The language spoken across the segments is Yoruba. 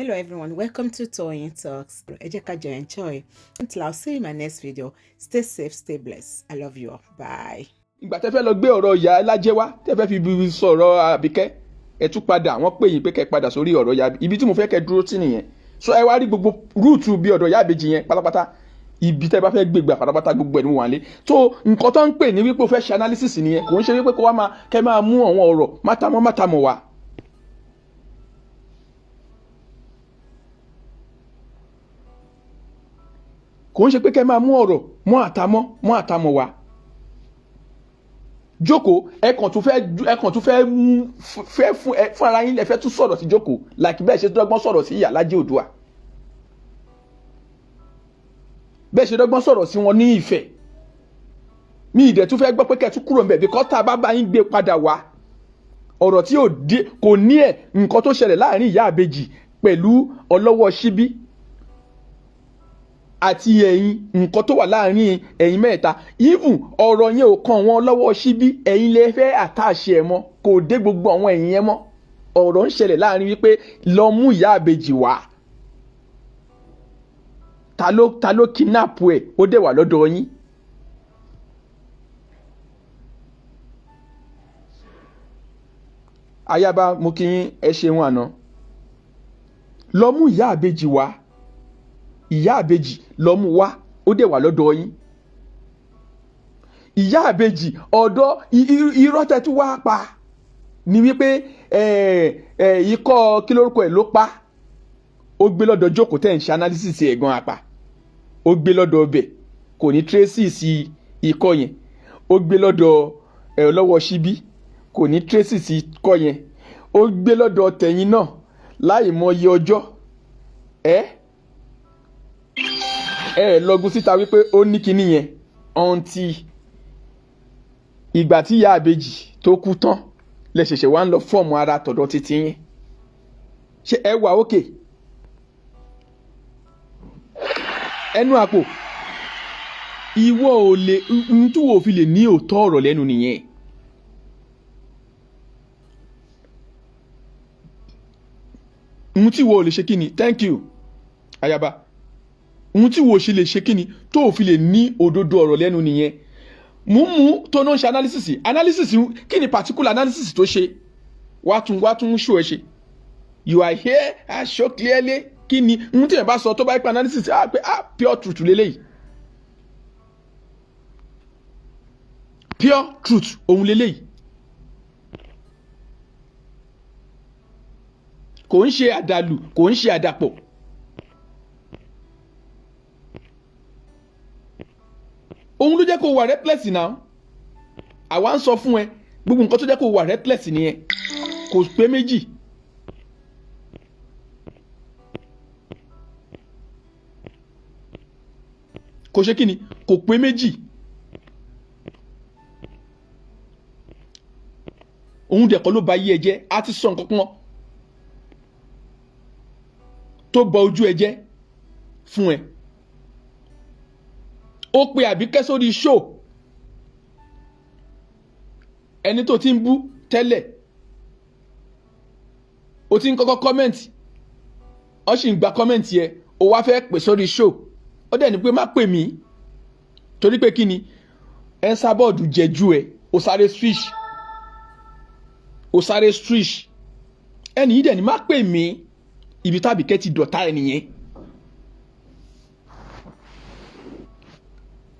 Hello everyone, welcome to Toyeen Talks. Ẹ jẹ́ ká jọ enjoy. Until I'll see you in my next video. Stay safe, stay blessed. I love you all. Bye. Ìgbà tẹ́ fẹ́ lọ gbé ọ̀rọ̀ ìyá alájẹ́ wá, tẹ́ fẹ́ fi bí sọ̀rọ̀ Àbíkẹ́, ẹ tún padà, wọ́n pè yín pé kẹ́ padà sórí ọ̀rọ̀ ìyá. Ibi tí mo fẹ́ kẹ́ dúró sí nìyẹn. So ẹ wá rí gbogbo route bí ọ̀dọ̀ ìyá àbèjì yẹn pátápátá, ibi tẹ́ bá fẹ́ gbégbà pátápátá, gbogbo ẹ̀ ní wà lé. So nǹkan tó ń pè ní wípé o fẹ́ ṣe analysis nìyẹn. Kò ń ṣe wípé kó wá máa kẹ́ máa mú àwọn ọ̀rọ̀ mátamọ́ mátamọ́ wá. Kò ń ṣe pé kẹ́ máa mú ọ̀rọ̀ mọ́ àtàmọ́ mọ́ àtàmọ́ wá. Jókòó, ẹ kàn tún fẹ́ fẹ́ fún ẹ fún ara yín, ẹ fẹ́ tún sọ̀rọ̀ sí jókòó, like bẹ́ẹ̀ ṣe dọ́gbọ́n sọ̀rọ̀ sí Ìyálájé Oòduà, bẹ́ẹ̀ ṣe dọ́gbọ́n sọ̀rọ̀ sí wọn ní ìfẹ́. Mi ìdẹ̀ tún fẹ́ gbọ́ pé kẹ́ ẹ tún kúrò ńbẹ̀, because tá a bá bá yín gbé padà wá, ọ̀rọ̀ tí ò dé kò ní ẹ̀, nǹkan tó ṣẹlẹ̀ láàrin ìyá àbèjì pẹ̀lú ọlọ́wọ́ síbí àti ẹ̀yin, nǹkan tó wà láàrin ẹ̀yin mẹ́ta, even ọ̀rọ̀ yẹn ò kan wọn lọ́wọ́ síbí. Ẹ̀yin lè fẹ́ àtàṣe ẹ̀ mọ́, kò dé gbogbo àwọn ẹ̀yin yẹn mọ́. Ọ̀rọ̀ ń ṣẹlẹ̀ láàrin wípé lọ mú ìyá àbèjì wá, ta ló kidnap ẹ̀, ó dẹ̀ wà lọ́dọ̀ yín. Ayaba, mo kí yín, ẹ ṣeun àná. Lọ mú ìyá àbèjì wá, ìyá àbèjì lọ mú wá, ó dẹ̀ wà lọ́dọ̀ yín. Ìyá àbèjì ọ̀dọ́ irọ́ tẹ́tú wá pa ni wípé ikọ́ kí lórúkọ ẹ̀ ló pa, ó gbé lọ́dọ̀ jókòó tẹ̀ ń ṣe analysis ẹ̀gan apá, ó gbé lọ́dọ̀ ọbẹ̀, kò ní traces ikọ́ yẹn. Ó gbé lọ́dọ̀ ẹ̀ lọ́wọ́ síbí, kò ní traces ikọ́ yẹn. Ó gbé lọ́dọ̀ tẹ̀yìn náà láì mọye ọjọ́. Ẹ lọ́gùn síta wípé ó ní kinní yẹn ọ̀ǹtì. Ìgbà tí ìyá àbèjì tó kú tán lẹ ṣẹ̀ṣẹ̀ wá ń lọ form ara tọ̀dọ̀ títí yín. Ṣé ẹ wà ókè ẹnu àpò? Ìwọ ò lè n tí wò fi lè ní òótọ́ ọ̀rọ̀ lẹ́nu nìyẹn. N tí wò lè ṣe kí ni? Thank you, ayaba. N tí wò ṣe lè ṣe kí ni tó ò fi lè ní òdodo ọ̀rọ̀ lẹ́nu nìyẹn. Mú mú tó náà ṣe analysis. Analysis kí ni? Particular analysis tó ṣe, wá tún ṣó ẹ ṣe. You are here, I show clearly. Kí ni n tí yẹn bá sọ tó bá yẹ pé analysis, ah, pé ah, pure truth lélẹ́yìí, pure truth òun lélẹ́yìí. Kò ń ṣe àdàlù, kò ń ṣe àdàpọ̀. Òun ló jẹ́ kó wà reckless now. Àwa ń sọ fún ẹ, gbogbo nǹkan tó jẹ́ kó wà reckless nìyẹn, kò pé méjì. Kò ṣe kí ni? Kò pé méjì. Òun dẹ̀ kọ́ ló ba yí ẹ jẹ́. Á ti sọ nǹkan kan tó ba ojú ẹ jẹ́ fún ẹ. Ó pe Àbíkẹ́ sórí show, ẹni tó ti ń bú tẹ́lẹ̀, ó ti ń kọ́kọ́ comment, ó sì ń gba comment yẹ, ó wá fẹ́ pè sórí show, ó dẹ̀ ní pé má pè mí, torí pé kí ni? Esabod jẹjú ẹ, ó sáré switch, ó sáré switch. Ẹni yìí dẹ̀ ní má pè mí. Ibi tábìkẹ́ ti dọ̀tá ẹ nìyẹn.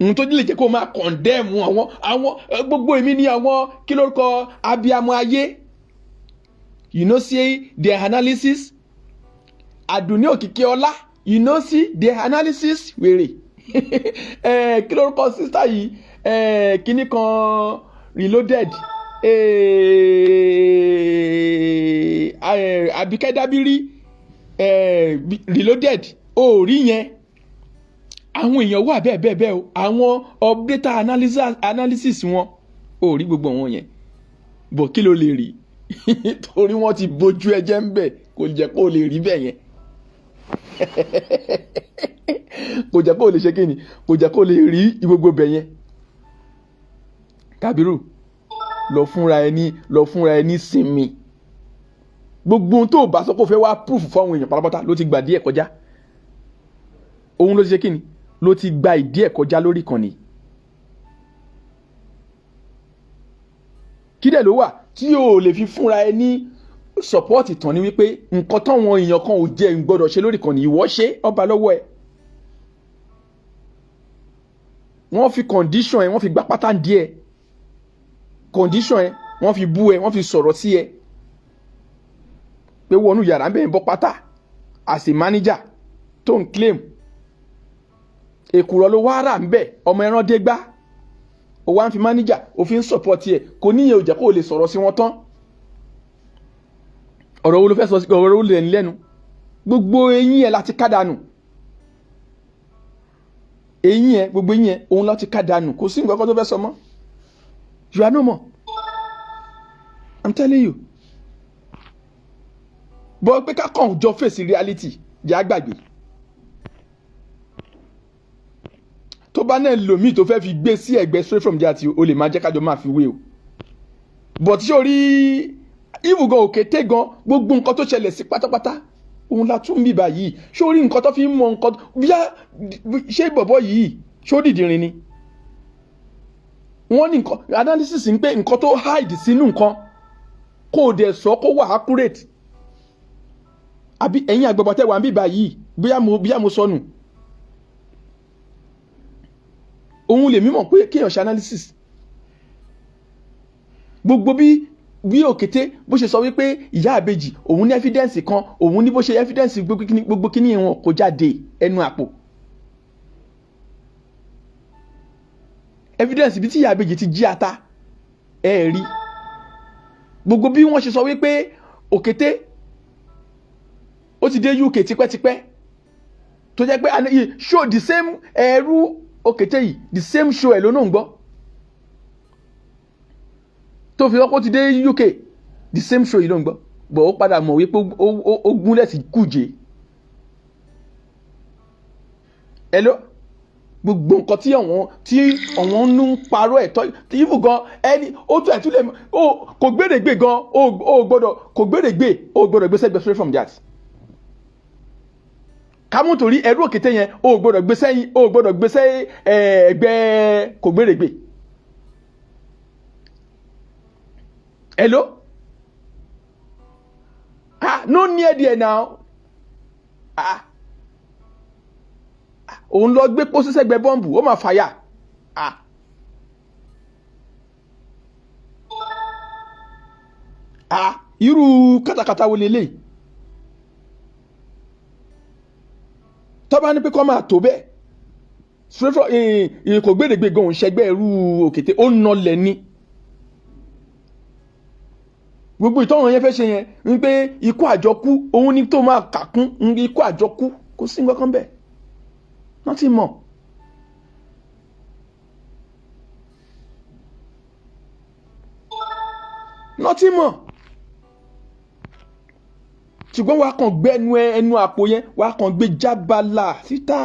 Ohun tó lè jẹ́ kó máa condemn àwọn gbogbo èmi ní àwọn kí lórúkọ abiyamọ ayé. You know see their analysis. Àdùnní Òkìkí Ọlá, you know see their analysis. Wèrè, kí lórúkọ sister yìí? Kíní kan reloaded, Àbíkẹ́ Dábírí reloaded, ó rí yẹn. Àwọn èèyàn wà bẹ́ẹ̀ bẹ́ẹ̀ bẹ́ẹ̀ o. Àwọn update analysis wọn ò rí gbogbo wọn yẹn bọ̀. Kí ló lè rí? Torí wọ́n ti bójú ẹjẹ́ ń bẹ̀, kò jẹ́ kó lè rí bẹ́ẹ̀ yẹn, kò jẹ́ kó lè ṣe kí ni, kò jẹ́ kó lè rí gbogbo bẹ̀ yẹn. Kábírù, lọ fúnra ẹni, lọ fúnra ẹni sinmi. Gbogbo ohun tó o bá sọ pé o fẹ́ wá proof fáwọn èèyàn pátápátá ló ti gbà díẹ̀ kọjá. Òun ló ti ṣe kí ni, ló ti gba ìdí ẹ̀ kọjá lórí ìkànnì. Kí dẹ̀ ló wà tí o lè fi fúnra ẹ ní support tán ni wípé nǹkan táwọn èèyàn kan ò jẹ́ gbọ́dọ̀ ṣe lórí ìkànnì, ìwọ ṣe ọba lọ́wọ́ ẹ̀. Wọ́n fi condition ẹ, wọ́n fi gbá pátá díẹ̀ condition ẹ, wọ́n fi bú ẹ, wọ́n fi sọ̀rọ̀ sí ẹ pé wọnú yàrá ń bẹ̀ ń bọ́ pátá as a manager tó ń claim. Èkùrọ̀ ló wá rà ń bẹ̀, ọmọ ẹran dé gbá, ó wá ń fi manager, ó fi ń support ẹ. Kò níyẹn ò jẹ́ kó o lè sọ̀rọ̀ sí wọn tán. Ọ̀rọ̀ wo ló fẹ́ sọ sí? Ọ̀rọ̀ wo lè ní lẹ́nu? Gbogbo eyín ẹ láti ká dànù, eyín ẹ, gbogbo eyín ẹ òun láti ká dànù. Kò sí nǹkan kan tó fẹ́ sọ mọ́. You are no more, I'm telling you. Bọ́ pé ká kàn jọ face reality, jẹ́ àgbàgbé. Tó bá náà lòmíì tó fẹ́ fi gbé sí ẹ̀gbẹ́ straight from there, o lè máa jẹ́ kájọ máa fi wé o. But ṣé o rí ìwù gan, òkété gan, gbogbo nǹkan tó ṣẹlẹ̀ sí pátápátá òun la tún bí báyìí. Ṣé o rí nǹkan tó fi ń mọ nǹkan bíyà? Ṣé bọ̀bọ̀ yìí, ṣé ó dìdìrín ni? Wọ́n ní nǹkan analysis ń pé nǹkan tó hide sínú nǹkan kó o dẹ̀ sọ kó wà accurate. Àbí ẹ̀yin àgbàgbà tẹ́ wà ń bí báyìí, bóyá mo sọnù? Òun lè mímọ̀ pé kéèyàn ṣe analysis gbogbo bí òkété bó ṣe sọ wípé ìyá àbejì òun ní evidence kan, òun ní bó ṣe evidence, gbogbo kíní wọn kò jáde ẹnu àpò evidence bí tí ìyá àbejì ti jí ata ẹ rí. Gbogbo bí wọ́n ṣe sọ wípé òkété ó ti dé UK tipẹ́tipẹ́, tó jẹ́ pé show the same ẹrú òkété yìí, the same show ẹ̀ ló náà ń gbọ́ tó fi lọ́pọ̀ ti dé UK, the same show yìí ló ń gbọ́ bọ̀. Ó padà mọ̀ wípé ó gúnlẹ̀ sí Kùjé. Hello, gbogbo nǹkan tí àwọn ń parọ́ ẹ̀ tọ́ tí ibù gan ẹni ó tún ẹ̀ tún lè ó kò gbèrègbè gan, ó gbọ́dọ̀ kò gbèrègbè, ó gbọ́dọ̀ gbé sẹ́gbẹ̀ straight from that kámú, torí ẹrú òkété yẹn, ó gbọ́dọ̀ gbé sẹ́yìn, ó gbọ́dọ̀ gbé sẹ́yìn ẹgbẹ́ kò gbèrègbè. Hello, ah, no near there now. Ah, òun lọ gbé pósí sẹ́gbẹ́ bọ́ǹbù, ó máa fàyà. Ah, ah, irú kátàkátà wo lélẹ̀ tọ́ba ní pé kọ́ máa tó bẹ́ẹ̀ straight from kò gbèrègbè gan, òun ṣẹgbẹ́ irú òkété, ó nọlẹ̀ ni. Gbogbo ìtọ́wọ̀n yẹn fẹ́ ṣe yẹn ń pé ikú àjọkú òun ni tó máa kàkún ikú àjọkú, kò sí nǹkan kan bẹ́ẹ̀, nothing more. Nothing more. Ṣùgbọ́n wàá kàn gbé ẹnu ẹnu àpò yẹn, wàá kàn gbé jábàlà síta.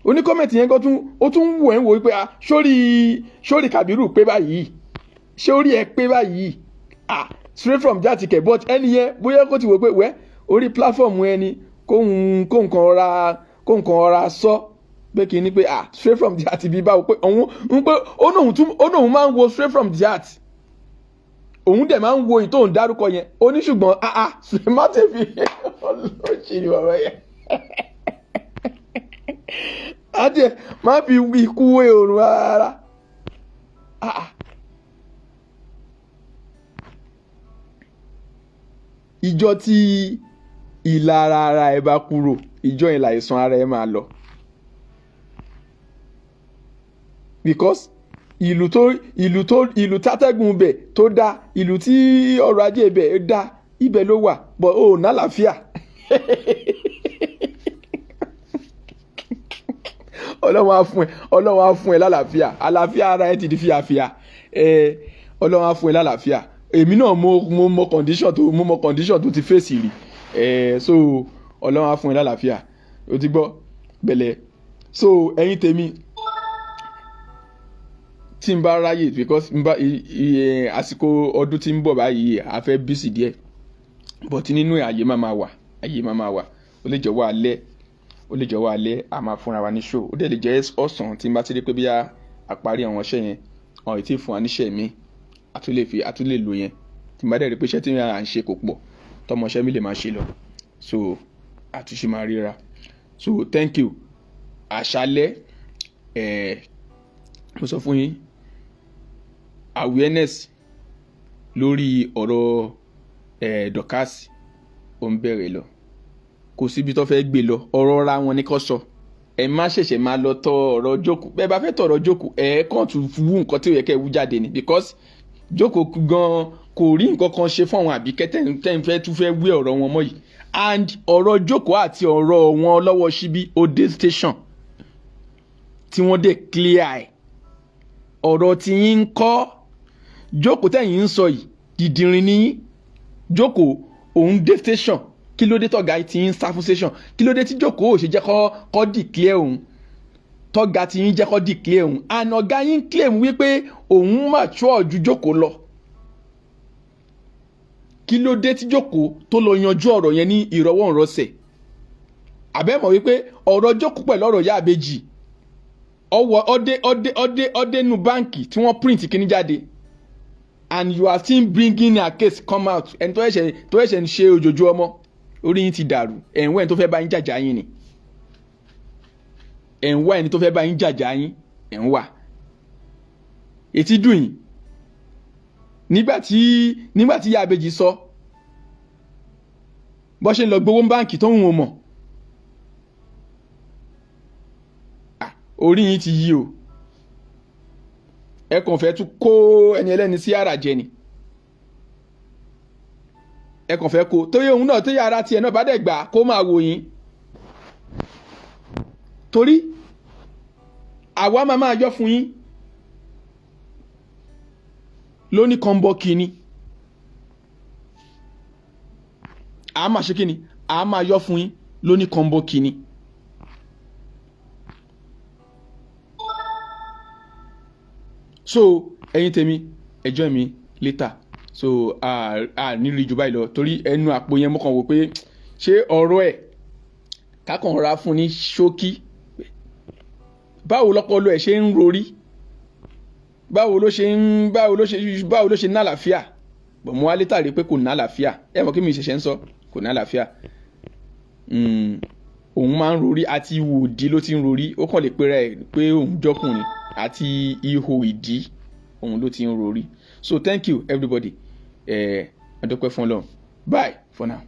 Oníkọ́mẹ̀tì yẹn gan tún ó tún wò ẹ́ ń wò wípé, ah, sórí Kàbírù pé báyìí, sórí ẹ pé báyìí? Ah, straight from that kẹ̀. But ẹni yẹn bóyá kó ti wò pé wẹ́ orí platform ẹni kóhun kan ra sọ pé kí ni pé, ah, straight from the heart bí báwo, pé òun ń pé ó nóhun tún ó nóhun máa ń wo straight from the heart, òun dẹ̀ máa ń wo ìtòun dárúkọ yẹn. Ó ní ṣùgbọ́n, ah ah, má tẹ̀ fi ọlọ́ọ̀ṣì ni bàbá yẹn adìẹ má fi ikú wé òrùn rárá. Ah ah. Ìjọ tí ìlara ara ẹ bá kúrò, ìjọ yẹn láìsàn ara ẹ máa lọ, because ìlú tátẹ́gùn bẹ̀ tó dá, ìlú tí ọrọ̀ ajé bẹ̀ dá, ibẹ̀ ló wà, but ó nálàáfíà. Ọlọ́run á fún ẹ, Ọlọ́run á fún ẹ lálàáfíà. Àlàáfíà ara ẹ ti di fíafíà ẹ. Ọlọ́run á fún ẹ lálàáfíà. Èmi náà mo mọ condition tó ti fèsì rí ẹ. So Ọlọ́run á fún ẹ lálàáfíà. O ti gbọ́ bẹ̀lẹ̀. So ẹ̀yin tèmi, Tí n bá ráyè, because n bá àsìkò ọdún tí ń bọ̀ báyìí, a fẹ́ busy díẹ̀, but nínú ẹ̀, àyè máa ma wà, àyè máa ma wà. Ó lè jẹ́ wà alẹ́, ó lè jẹ́ wà alẹ́, a máa fúnra wa ní show. Ó dẹ̀ lè jẹ́ ọ̀sán tí n bá ti rí pé bí a parí àwọn iṣẹ́ yẹn, àwọn èyí tí fún wa níṣẹ́ mi, a tún lè fi, a tún lè lò yẹn. Tí n bá dẹ̀ rí pé iṣẹ́ tí à ń ṣe kò pọ̀, tọmọṣẹ́ mi lè máa ṣe lọ, so àtúnṣe máa ríra. So thank you. Àṣálẹ́ ẹ̀, mo sọ fún yín, awareness lórí ọ̀rọ̀ Dorkas ó ń bẹ̀rẹ̀ lọ. Kò síbi tó fẹ́ gbé lọ, ọ̀rọ̀ ra wọn ni kò sọ. Ẹ má ṣẹ̀ṣẹ̀ máa lọ tọ ọ̀rọ̀ jókòó. Bẹ́ẹ̀ bá fẹ́ tọ ọ̀rọ̀ jókòó, ẹ kàn tún wú nǹkan tí ó yẹ kẹ́ ẹ wú jáde ni, because jókòó gan kò rí nǹkan kan ṣe fún àwọn Àbíkẹ́ tẹ́ ń fẹ́ tún fẹ́ wé ọ̀rọ̀ wọn mọ́ yìí. And ọ̀rọ̀ jókòó àti ọ̀rọ̀ wọn lọ́wọ́ síbí ó dé station tí wọ́n dé clear ẹ̀. Ọ̀rọ̀ tí yín ń kọ́ jókòó tẹ̀yìn ń sọ yìí, dìdìrín ní jókòó òun dé station. Kí ló dé tọ̀gá tí ń sá fún station? Kí ló dé tí jókòó ò ṣe jẹ́ kọ́ declare òun, tọ́gá tí yín jẹ́ kọ́ declare òun? And ọ̀gá yín claim wípé òun mature ju jókòó lọ. Kí ló dé tí jókòó tó lọ yanjú ọ̀rọ̀ yẹn ní ìrọwọ́ ìrọsẹ̀? Àbẹ́mọ̀ wípé ọ̀rọ̀ jókòó pẹ̀lú ọ̀rọ̀ ìyá àbèjì ọwọ́ ọdẹ ọdẹ ọdẹ ọdẹ nu báǹkì tí wọ́n print kíní jáde, and you are still bringing her case come out. Ẹni tó ẹ̀ṣẹ̀ ń ṣe òjòjú ọmọ, orí yín ti dàrú. Ẹ̀ ń wá ẹni tó fẹ́ bá yín jàjà yín ni. Ẹ̀ ń wá ẹni tó fẹ́ bá yín jàjà yín. Ẹ̀ ń wá etí dùn yín. Nígbà tí ìyá àbèjì sọ bó ṣe ń lọ gbowó báǹkì tó ń wò mọ̀, orí yín ti yí o. Ẹ kàn fẹ́ tún kó ẹni ẹlẹ́ni sí ara jẹ ni. Ẹ kàn fẹ́ kó torí òun náà tó yàrá tiẹ̀ náà bá dẹ̀ gbà kó máa wò yín, torí àwa máa máa yọ fún yín lóní kọ́ńbọ́ kínní. A máa ṣe kínní, a máa yọ fún yín lóní kọ́ńbọ́ kínní. So ẹ̀yin tèmi, ẹ join mi later. So a ní rí ju báyìí lọ, torí ẹnu àpò yẹn, mo kàn wò pé ṣé ọ̀rọ̀ ẹ̀ kákan ra fún ní ṣókí, báwo lọ́pọlọ ẹ̀ ṣe ń rorí, báwo ló ṣe ní àlàáfíà. Bọ̀ mo wá later rí pé kò ní àlàáfíà. Ẹ mọ̀ kí mi ṣẹ̀ṣẹ̀ ń sọ kò ní àlàáfíà. Òun máa ń rorí àti ihò ìdí ló ti ń rorí. Ó kàn lè pera ẹ̀ pé òun jọkùnrin, àti ihò ìdí òun ló ti ń rorí. So thank you everybody. Ẹ a dúpẹ́ fún Ọlọ́run. Bye for now.